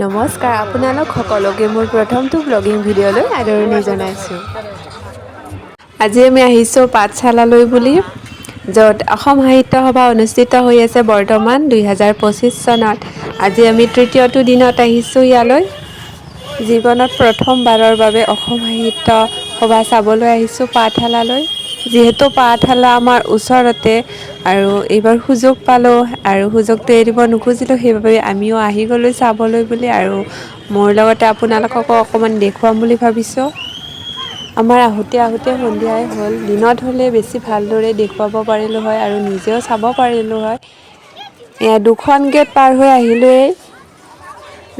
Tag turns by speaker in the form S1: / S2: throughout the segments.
S1: নমস্কাৰ, আপোনালোক সকলোকে মোৰ প্ৰথমটো ব্লগিং ভিডিঅ'লৈ আদৰণি জনাইছোঁ। আজি আমি আহিছোঁ পাঠশালালৈ বুলি, য'ত অসম সাহিত্য সভা অনুষ্ঠিত হৈ আছে বৰ্তমান 2025 চনত। আজি আমি তৃতীয়টো দিনত আহিছোঁ ইয়ালৈ। জীৱনত প্ৰথমবাৰৰ বাবে অসম সাহিত্য সভা চাবলৈ আহিছোঁ পাঠশালালৈ। যিহেতু পাঠশালা আমাৰ ওচৰতে আৰু এইবাৰ সুযোগ পালোঁ আৰু সুযোগটো এৰিব নোখোজিলোঁ, সেইবাবে আমিও আহি গ'লোঁ চাবলৈ বুলি আৰু মোৰ লগতে আপোনালোককো অকণমান দেখুৱাম বুলি ভাবিছোঁ। আমাৰ আহোঁতে আহোঁতে সন্ধিয়াই হ'ল। দিনত হ'লে বেছি ভালদৰে দেখুৱাব পাৰিলোঁ হয় আৰু নিজেও চাব পাৰিলোঁ হয়। এয়া দুখন গেট পাৰ হৈ আহিলোঁৱেই।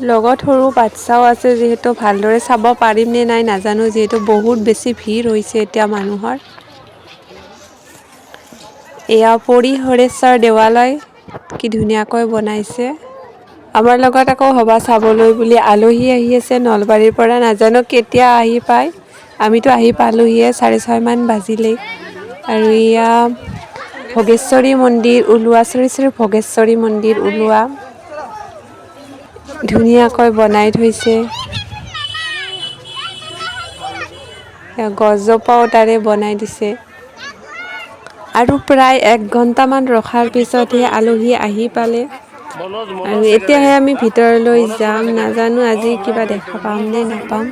S1: লগত সৰু বাচ্ছাও আছে, যিহেতু ভালদৰে চাব পাৰিম নে নাই নাজানো, যিহেতু বহুত বেছি ভিৰ হৈছে এতিয়া মানুহৰ। এয়া পৰিহৰেশ্বৰ দেৱালয়, কি ধুনীয়াকৈ বনাইছে। আমাৰ লগত আকৌ সভা চাবলৈ বুলি আলহী আহি আছে নলবাৰীৰ পৰা, নাজানো কেতিয়া আহি পায়। আমিতো আহি পালোহিয়ে, 6:30মান বাজিলেই। আৰু এয়া ভোগেশ্বৰী মন্দিৰ ওলোৱা, শ্ৰী শ্ৰী ভোগেশ্বৰী মন্দিৰ ওলোৱা, ধুনীয়াকৈ বনাই থৈছে। গছজোপাও তাৰে বনাই দিছে। আৰু প্ৰায় 1 ঘণ্টামান ৰখাৰ পিছতহে আলহী আহি পালে আৰু এতিয়াহে আমি ভিতৰলৈ যাম। নাজানো আজি কিবা দেখা পাম নে নাপাম।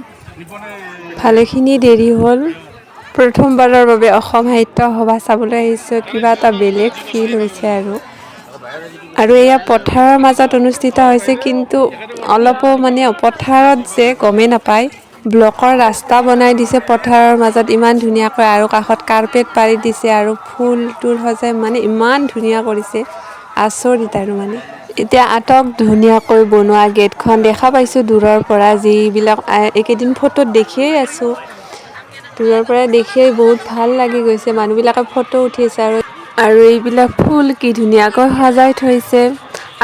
S1: ভালেখিনি দেৰি হ'ল। প্ৰথমবাৰৰ বাবে অসম সাহিত্য সভা চাবলৈ আহিছোঁ, কিবা এটা বেলেগ ফিল হৈছে। আৰু আৰু এয়া পথাৰৰ মাজত অনুষ্ঠিত হৈছে, কিন্তু অলপো মানে পথাৰত যে গমেই নাপায়। ব্লকৰ ৰাস্তা বনাই দিছে পথাৰৰ মাজত ইমান ধুনীয়াকৈ, আৰু কাষত কাৰ্পেট পাৰি দিছে আৰু ফুল তুল সজাই মানে ইমান ধুনীয়া কৰিছে, আচৰিত। আৰু মানে এতিয়া আটক ধুনীয়াকৈ বনোৱা গেটখন দেখা পাইছোঁ দূৰৰ পৰা, যিবিলাক এইকেইদিন ফটোত দেখিয়েই আছোঁ, দূৰৰ পৰা দেখিয়েই বহুত ভাল লাগি গৈছে। মানুহবিলাকে ফটো উঠিছে আৰু আৰু এইবিলাক ফুল কি ধুনীয়াকৈ সজাই থৈছে,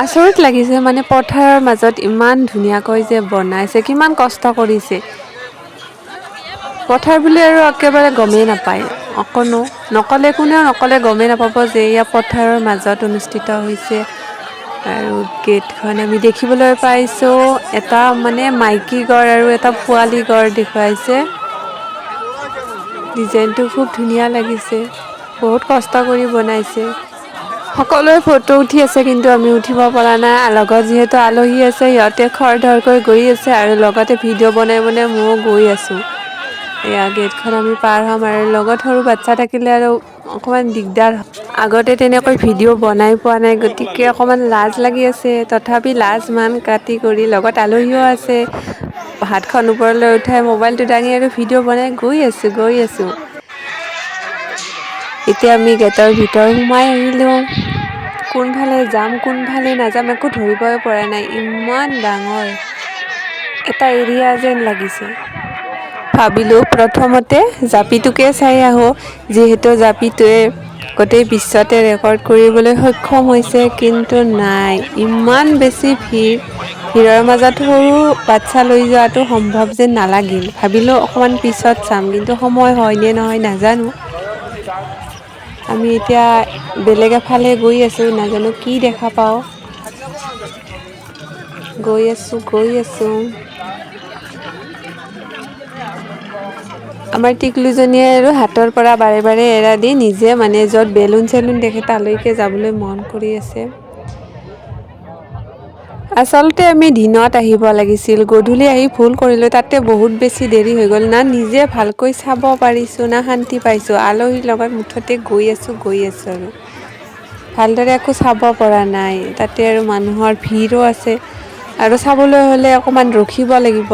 S1: আচৰিত লাগিছে। মানে পথাৰৰ মাজত ইমান ধুনীয়াকৈ যে বনাইছে, কিমান কষ্ট কৰিছে। পথাৰ বুলি আৰু একেবাৰে গমেই নাপায়, অকণো নক'লে, কোনেও নক'লে গমেই নাপাব যে এয়া পথাৰৰ মাজত অনুষ্ঠিত হৈছে। আৰু গেটখন আমি দেখিবলৈ পাইছোঁ, এটা মানে মাইকী গড় আৰু এটা পোৱালি গড় দেখুৱাইছে। ডিজাইনটো খুব ধুনীয়া লাগিছে, বহুত কষ্ট কৰি বনাইছে। সকলোৱে ফটো উঠি আছে, কিন্তু আমি উঠিব পৰা নাই। লগত যিহেতু আলহী আছে, সিহঁতে খৰধৰকৈ গৈ আছে আৰু লগতে ভিডিঅ' বনাই বনাই ময়ো গৈ আছোঁ। এয়া গেটখন আমি পাৰ হ'ম আৰু লগত সৰু বাচ্ছা থাকিলে আৰু অকণমান দিগদাৰ। আগতে তেনেকৈ ভিডিঅ' বনাই পোৱা নাই, গতিকে অকণমান লাজ লাগি আছে। তথাপি লাজ মান কাটি কৰি, লগত আলহীও আছে, হাতখন ওপৰলৈ উঠাই মোবাইলটো দাঙি আৰু ভিডিঅ' বনাই গৈ আছোঁ, গৈ আছোঁ। এতিয়া আমি গেটৰ ভিতৰ সোমাই আহিলোঁ। কোনফালে যাম কোনফালে নাযাম একো ধৰিবই পৰা নাই, ইমান ডাঙৰ এটা এৰিয়া যেন লাগিছে। ভাবিলোঁ প্ৰথমতে জাপিটোকে চাই আহোঁ, যিহেতু জাপিটোৱে গোটেই বিশ্বতে ৰেকৰ্ড কৰিবলৈ সক্ষম হৈছে। কিন্তু নাই, ইমান বেছি ভিৰ, ভিৰৰ মাজত সৰু বাচ্ছা লৈ যোৱাটো সম্ভৱ যেন নালাগিল। ভাবিলোঁ অকণমান পিছত চাম, কিন্তু সময় হয়নে নহয় নাজানো। আমি এতিয়া বেলেগ এফালে গৈ আছোঁ, নাজানো কি দেখা পাওঁ। গৈ আছোঁ, গৈ আছোঁ। আমাৰ টিকলুজনীয়ে আৰু হাতৰ পৰা বাৰে বাৰে এৰা দি নিজে মানে য'ত বেলুন চেলুন দেখে তালৈকে যাবলৈ মন কৰি আছে। আচলতে আমি দিনত আহিব লাগিছিল, গধূলি আহি ভুল কৰিলোঁ, তাতে বহুত বেছি দেৰি হৈ গ'ল। না নিজে ভালকৈ চাব পাৰিছোঁ, না শান্তি পাইছোঁ। আলহীৰ লগত মুঠতে গৈ আছোঁ, গৈ আছোঁ আৰু ভালদৰে একো চাব পৰা নাই। তাতে আৰু মানুহৰ ভিৰো আছে আৰু চাবলৈ হ'লে অকণমান ৰখিব লাগিব,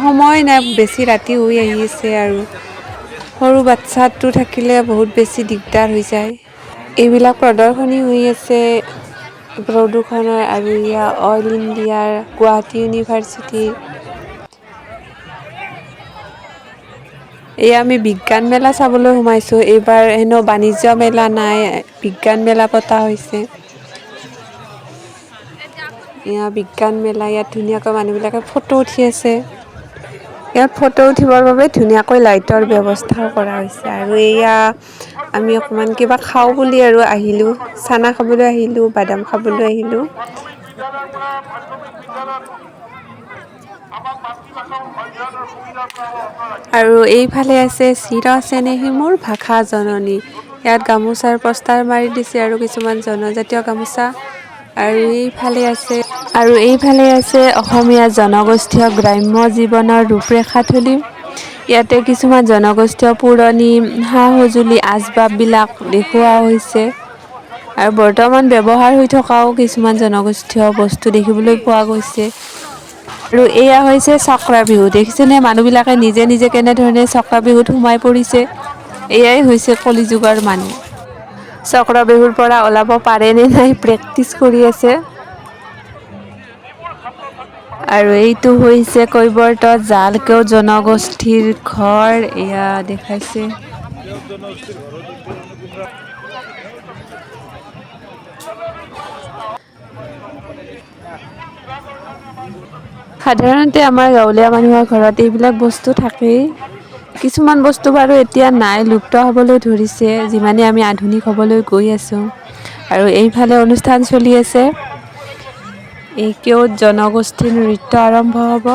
S1: সময় নাই, বেছি ৰাতি হৈ আহিছে আৰু সৰু বাচ্ছাটো থাকিলে বহুত বেছি দিগদাৰ হৈ যায়। এইবিলাক প্ৰদৰ্শনী হৈ আছে প্ৰদূষণৰ আৰু ইয়া অইল ইণ্ডিয়াৰ, গুৱাহাটী ইউনিভাৰ্চিটিৰ। এয়া আমি বিজ্ঞান মেলা চাবলৈ সোমাইছোঁ। এইবাৰ হেনো বাণিজ্য মেলা নাই, বিজ্ঞান মেলা পতা হৈছে। এয়া বিজ্ঞান মেলা, ইয়াত ধুনীয়াকৈ মানুহবিলাকে ফটো উঠি আছে। ইয়াত ফটো উঠিবৰ বাবে ধুনীয়াকৈ লাইটৰ ব্যৱস্থাও কৰা হৈছে। আৰু এয়া আমি অকণমান কিবা খাওঁ বুলি আৰু আহিলোঁ, চানা খাবলৈ আহিলোঁ, বাদাম খাবলৈ আহিলোঁ। আৰু এইফালে আছে চিৰ চেনেহী মোৰ ভাষা জননী। ইয়াত গামোচাৰ পোষ্টাৰ মাৰি দিছে আৰু কিছুমান জনজাতীয় গামোচা। আৰু এইফালে আছে অসমীয়া জনগোষ্ঠীয় গ্ৰাম্য জীৱনৰ ৰূপৰেখা থলী। ইয়াতে কিছুমান জনগোষ্ঠীয় পুৰণি সা সঁজুলি, আচবাববিলাক দেখুওৱা হৈছে আৰু বৰ্তমান ব্যৱহাৰ হৈ থকাও কিছুমান জনগোষ্ঠীয় বস্তু দেখিবলৈ পোৱা গৈছে। আৰু এয়া হৈছে চক্ৰা বিহু। দেখিছেনে মানুহবিলাকে নিজে নিজে কেনেধৰণে চক্ৰা বিহুত সোমাই পৰিছে? এয়াই হৈছে কলিযুগৰ মানুহ। চক্ৰ বিহুৰ পৰা ওলাব পাৰে নে নাই প্ৰেক্টিচ কৰি আছে। আৰু এইটো হৈছে কৈৱৰ্ত জাল কেওট জনগোষ্ঠীৰ ঘৰ, এয়া দেখাইছে।
S2: জনগোষ্ঠীৰ ঘৰত।
S1: সাধাৰণতে আমাৰ গাঁৱলীয়া মানুহৰ ঘৰত এইবিলাক বস্তু থাকেই। কিছুমান বস্তু বাৰু এতিয়া নাই, লুপ্ত হ'বলৈ ধৰিছে, যিমানে আমি আধুনিক হ'বলৈ গৈ আছোঁ। আৰু এইফালে অনুষ্ঠান চলি আছে। এই কেওট জনগোষ্ঠীৰ নৃত্য আৰম্ভ হ'ব।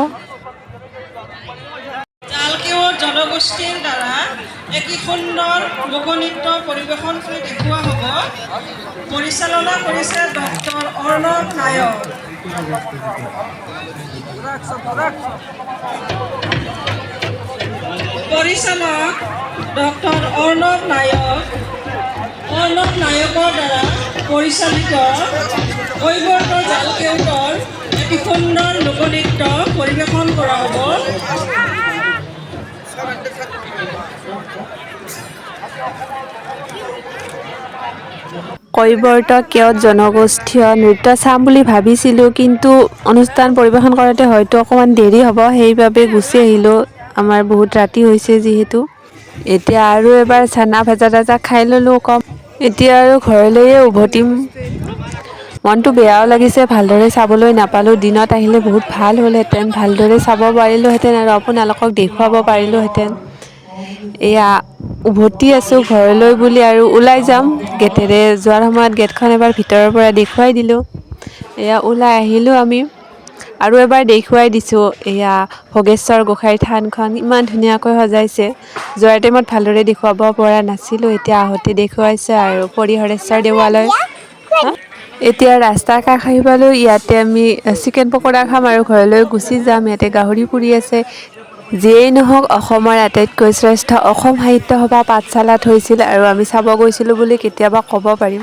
S3: জালকেৱট জনগোষ্ঠীৰ দ্বাৰা এটি সুন্দৰ লোকনৃত্য পৰিৱেশন কৰি দেখুওৱা হ'ব। পৰিচালনা কৰিছে ডক্টৰ অৰ্ণৱ নায়ক। পৰিচালক ডক্টৰ অৰ্ণৱ নায়ক। অৰ্ণৱ নায়কৰ দ্বাৰা পৰিচালিত কৈৱৰ্ত জালকেউটৰ এটি সুন্দৰ লোকনৃত্য পৰিৱেশন কৰা হ'ব।
S1: কৈৱৰ্ত কেওট জনগোষ্ঠীয় নৃত্য চাম বুলি ভাবিছিলোঁ, কিন্তু অনুষ্ঠান পৰিৱেশন কৰোঁতে হয়তো অকণমান দেৰি হ'ব, সেইবাবে গুচি আহিলোঁ। আমাৰ বহুত ৰাতি হৈছে যিহেতু। এতিয়া আৰু এবাৰ চানা ভাজা তাজা খাই ল'লোঁ কম। এতিয়া আৰু ঘৰলৈয়ে উভতিম। মনটো বেয়াও লাগিছে, ভালদৰে চাবলৈ নাপালোঁ। দিনত আহিলে বহুত ভাল হ'লহেঁতেন, ভালদৰে চাব পাৰিলোহেঁতেন আৰু আপোনালোকক দেখুৱাব পাৰিলোহেঁতেন। এয়া উভতি আছোঁ ঘৰলৈ বুলি আৰু ওলাই যাম গেটেৰে। যোৱাৰ সময়ত গেটখন এবাৰ ভিতৰৰ পৰা দেখুৱাই দিলোঁ। এয়া ওলাই আহিলোঁ আমি আৰু এবাৰ দেখুৱাই দিছোঁ। এয়া ভোগেশ্বৰ গোসাঁইৰ থানখন ইমান ধুনীয়াকৈ সজাইছে। যোৱাৰ টাইমত ভালদৰে দেখুৱাব পৰা নাছিলোঁ, এতিয়া আহোঁতে দেখুৱাইছে। আৰু পৰিহৰেশ্বৰ দেৱালয়। এতিয়া ৰাস্তাৰ কাষ আহি পালোঁ। ইয়াতে আমি চিকেন পকৰা খাম আৰু ঘৰলৈ গুচি যাম। ইয়াতে গাহৰি পুৰি আছে। যিয়েই নহওক, অসমৰ আটাইতকৈ শ্ৰেষ্ঠ অসম সাহিত্য সভা পাঠশালাত হৈছিল আৰু আমি চাব গৈছিলোঁ বুলি কেতিয়াবা ক'ব পাৰিম।